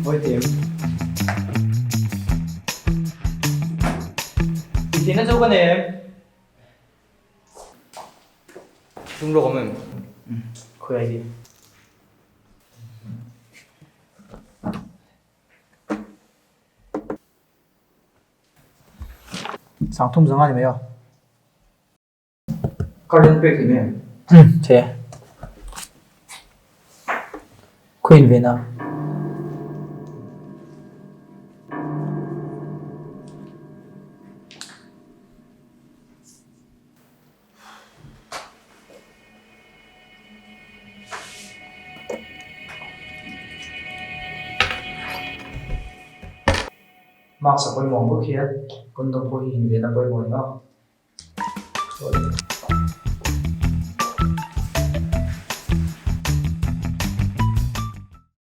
Vawitim. I thihna chu ka nei em? Tum rawk awm em? Khawi ai hi. Sangthum zanga ni mai aw. Card in pek thei mai em? Umm thei e. Khawi in ven a? Mask a pawimawh ang bawk hian condom pawh hi inven a pawimawh ni aw.